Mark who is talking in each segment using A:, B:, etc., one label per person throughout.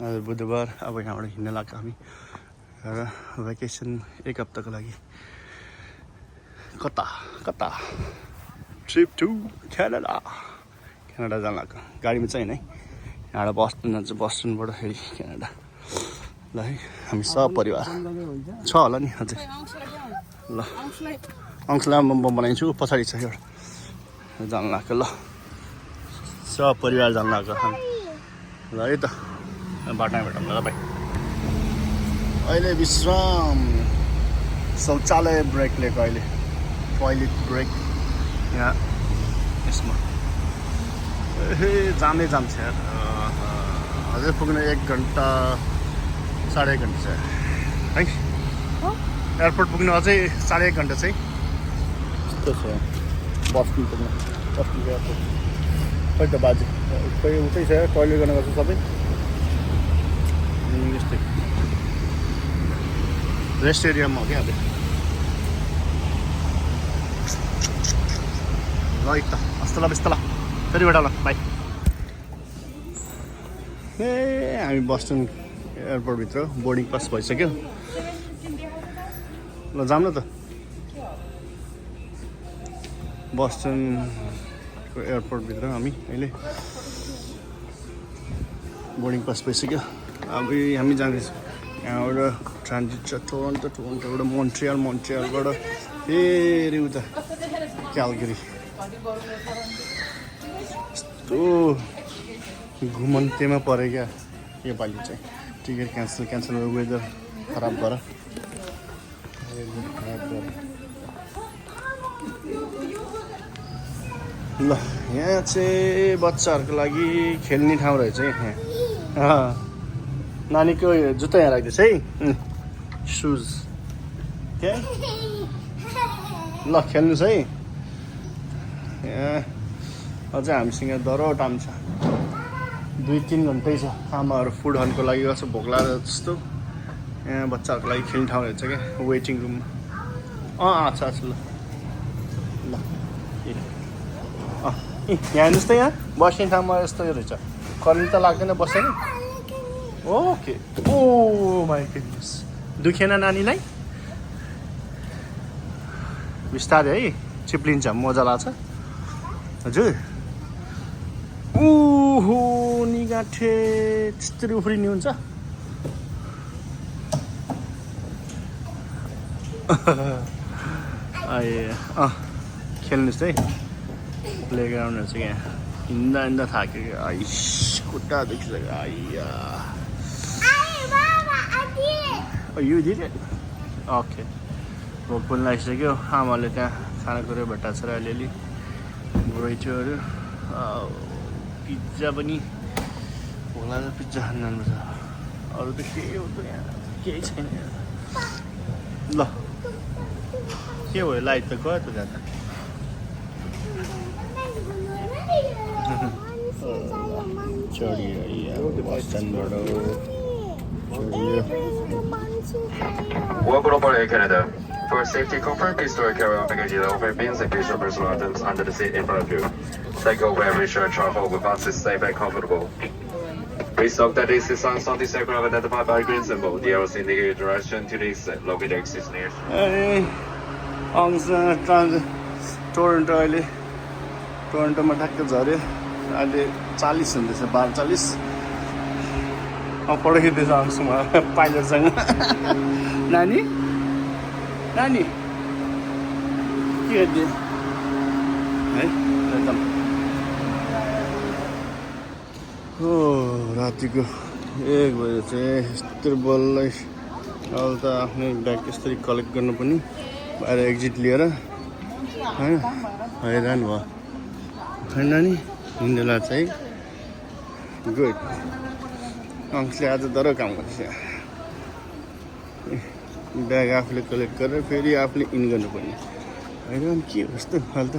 A: आज बुधबार अब यहाँबाट हिँड्न लाग्छ हामी र भ्याकेसन एक हप्ताको लागि कता कता ट्रिप टु क्यानाडा जान लाग्छ गाडीमा चाहिँ होइन है यहाँबाट बस्टन जान्छ बस्टनबाट फेरि क्यानाडा ल है हामी सपरिवार छ होला नि अझै ल अंशलाई म बनाइदिन्छु पछाडि छ एउटा जान लाग्छ ल सपरिवार जान लाग्छ ल है त बाटोमा भेटौँ ल भाइ अहिले विश्राम शौचालय ब्रेक लिएको अहिले टोइलेट ब्रेक यहाँ यसमा जामै जाम छ यार अझै पुग्न 1 घन्टा 1.5 घन्टा छ है एयरपोर्ट पुग्नु अझै 1.5 घन्टा चाहिँ यस्तो छ बस्नु पुग्नु बस्नुको एयरपोर्ट खै त बाजे खै उतै छ टोइलेट गर्न गर्छ सबै यस्तै रेस्ट एरियामा हो क्या अब ल त हस्त ल बेस्त ल फेरि भेट ल बाई ए हामी बस्टन एयरपोर्टभित्र बोर्डिङ पास भइसक्यो ल जाऊँ न त बस्टनको एयरपोर्टभित्र हामी अहिले बोर्डिङ पास भइसक्यो अब हामी जाँदैछौँ यहाँबाट ट्रान्जिट छ टोरन्टोबाट मोन्ट्रियलबाट फेरि उता क्यालगरी यस्तो घुमन्तेमा पऱ्यो क्या योपालि चाहिँ टिकट क्यान्सल वेदर खराब भएर ल यहाँ चाहिँ बच्चाहरूको लागि खेल्ने ठाउँ रहेछ है यहाँ नानीको जुत्ता यहाँ राख्दैछ है सुज क्या ल खेल्नुहोस् है यहाँ अझै हामीसँग दह्रो टाइम छ 2-3 घन्टै छ आमाहरू फुड खानको लागि गर्छ भोक लाग्यो जस्तो यहाँ बच्चाहरूको लागि खेल्ने ठाउँ रहेछ क्या वेटिङ रुममा अच्छा ल ल यहाँ हेर्नुहोस् त यहाँ बस्ने ठाउँमा यस्तो रहेछ करेन्ट त लाग्दैन बस्दैन ओके ओ माई गुडनेस दुखेन नानीलाई बिस्तारै है चिप्लिन्छ मजा लाग्छ हजुर ओहो निगाठे त्यस्तरी उफ्रिने हुन्छ खेल्नुहोस् है प्लेग्राउन्डहरू चाहिँ यहाँ हिँड्दा थाक्यो आइस खुट्टा दुखिसक्यो आइया यु डिड इट ओके भोक पनि लागिसक्यो आमाले त्यहाँ खानेकुरा भेट्टाएको छ र अलिअलि बुढैठोहरू पिज्जा पनि भोक लाग्दा पिज्जा खानु जानुपर्छ अरू त के हो त यहाँ केही छैन ल के भयो लाइट त गयो त जाँदा
B: Welcome aboard Air Canada. For safety comfort, please store carry-on baggage in overhead bins and place your personal items under the seat in front of you. Take over every share travel with us is safe and comfortable. Please note that this is on this aircraft identified by green symbol. The arrows indicate direction to the exit. Located exit near.
A: Toronto अहिले टोरन्टोमा ठ्याक्क झऱ्यो अहिले 40 हुँदैछ 12:40 पढाइदिँदैछ अंशमा पाइलटसँग नानी नानी के गरिदिए है एकदम हो रातिको 1 बजे चाहिँ यस्तो बल्लै अब त आफ्नै ब्याग यसरी कलेक्ट गर्नु पनि बाहिर एक्जिट लिएर होइन हैरान भयो होइन नानी हिँड्नुलाई चाहिँ गुड अंशले आज दह्रो काम गर्छ ब्याग आफूले कलेक्ट गरेर फेरि आफूले इन गर्नुपर्ने हैरान के हो यस्तो हाल त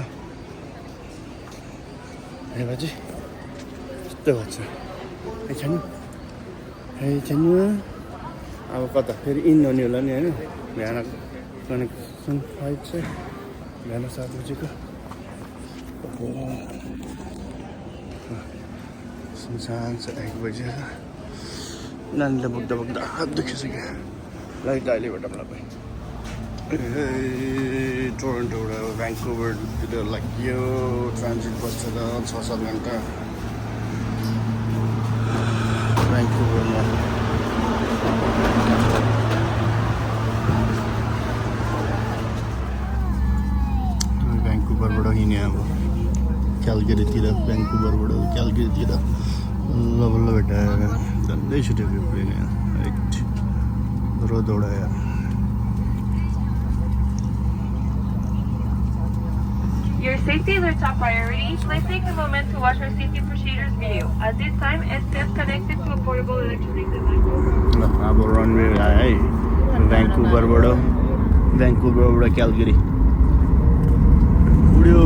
A: है बाजे यस्तो भन्छ है छैन अब कता फेरि इन गर्ने होला नि होइन बिहान कनेक्सन फ्लाइट चाहिँ बिहान 7 बजेको सुनसान छ 1 बजे नानीले बोक्दा बोक्दा हात दुखिसक्यो ल दाइलेबाट मलाई टोरन्टोबाट भ्यान्कुभरतिर लाग्यो ट्रान्जिट बसेर 6-7 घन्टा भ्यान्कुभरमा भ्यान्कुभरबाट हिँड्यो अब क्यालगरीतिर भ्यान्कुभरबाट क्यालगरीतिर बल्ल भेटाएर झन्डै छुट्यो प्लेन राइट रोदौडा यार
C: Your safety is our top priority. Please take a moment to watch our safety procedures video. At this time, it's connected to a portable electronic device.
A: अब रनवे आयो है भ्यान्कुभरबाट क्यालगरी उड्यो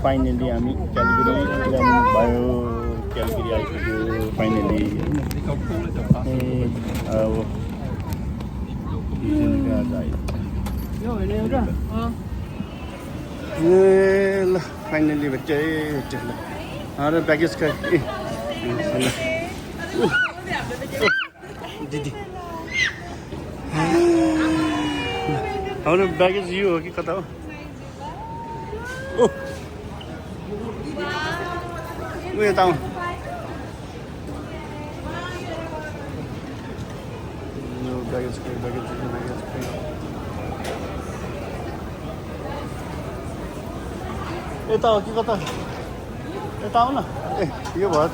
A: फाइनली हामी क्यालगरी भयो क्यालगरी आइपुग्यो फाइनली अब ल फाइनली भेट्यो ल अरे प्याकेज दिदी हाम्रो ब्यागेज यो हो कि कता हो यता आउँ ब्यागेज यता हो कि कता यता आऊ न ए यो भयो त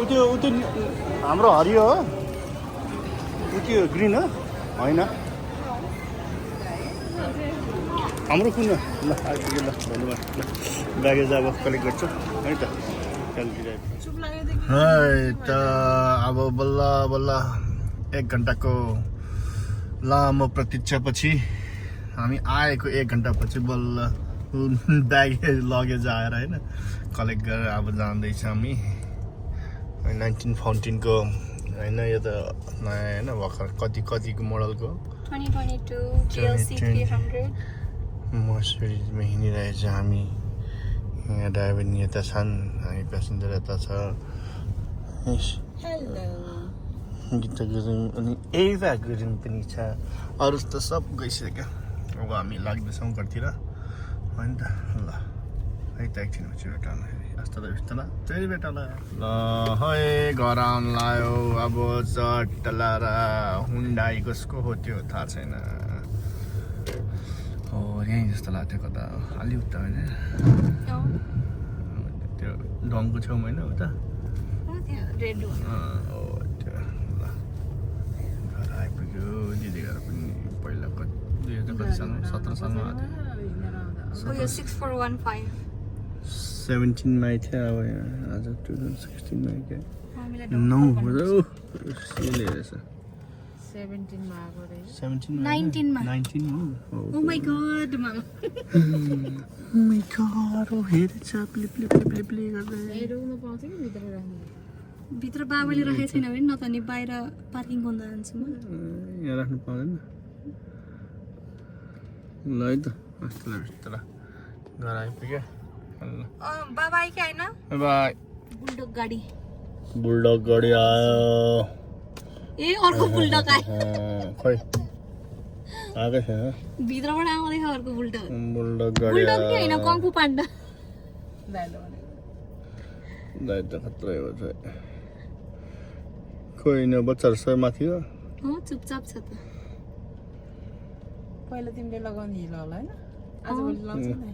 A: त्यो हाम्रो हरियो हो त्यो ग्रिन हो होइन हाम्रो कुन ल आइपुग्यो ल धन्यवाद ल ब्यागेज अब कलेक्ट गर्छु है त है त अब बल्ल बल्ल 1 घन्टाको लामो प्रतीक्षापछि हामी आएको 1 घन्टापछि बल्ल ब्यागेज लगेज आएर होइन कलेक्ट गरेर अब जाँदैछ हामी 1914 को होइन यो त नयाँ होइन भर्खर कतिको मोडलको
C: 2022 GLC 300
A: मर्सिडिजमा हिँडिरहेछ हामी यहाँ ड्राइभर नि यता छन् हामी प्यासेन्जर यता छ गीता गुरुङ अनि एभा गुरुङ पनि छ अरू त सब गइसक्यो अब हामी लाग्दैछौँ घरतिर होइन त ल है त एकछिन भेटाउन यस्तो त बिस्ताला फेरि भेटाउला ल है घर आउनु लायो अब चट्टला र हुन्डाई कसको हो त्यो थाहा छैन हो यहीँ जस्तो लाग्थ्यो कता अलि उता होइन त्यो डमको छेउमा होइन उता त्यो ल घर आइपुग्यो दिदी घर पनि पहिला 2000 सालमा 17 सालमा आएको थियो
C: 6415
A: 17 मा थियो अब आज 2016 मा के 9 19 मा 19 हो
C: Oh my god, mama.
A: Oh my god, oh हेरेछ प्ले गर्दै
C: भित्र बाबाले राखेको छैन भने न त नि बाहिर पार्किङ गर्न जान्छु म
A: यहाँ राख्नु पाउँदैन ल है त अस्ति घर आइपुग्यो
C: बाबा आइ कि आएन
A: बाई बुलडग गाडी आयो
C: ए अर्को बुलडग आयो
A: खै आएकै छैन
C: भित्रबाट आउँदैछ अर्को बुलडग
A: बुलडग गाडी
C: बुलडग नि हैन कङ्फु पाण्डा
A: दाइ त खत्रै हो चाहिँ खोइ न बच्चाहरू सबै माथि हो
D: चुपचाप छ त
E: पहिला तिमीले लगाउने हिलो होला हैन आजभोलि लाउँछ नि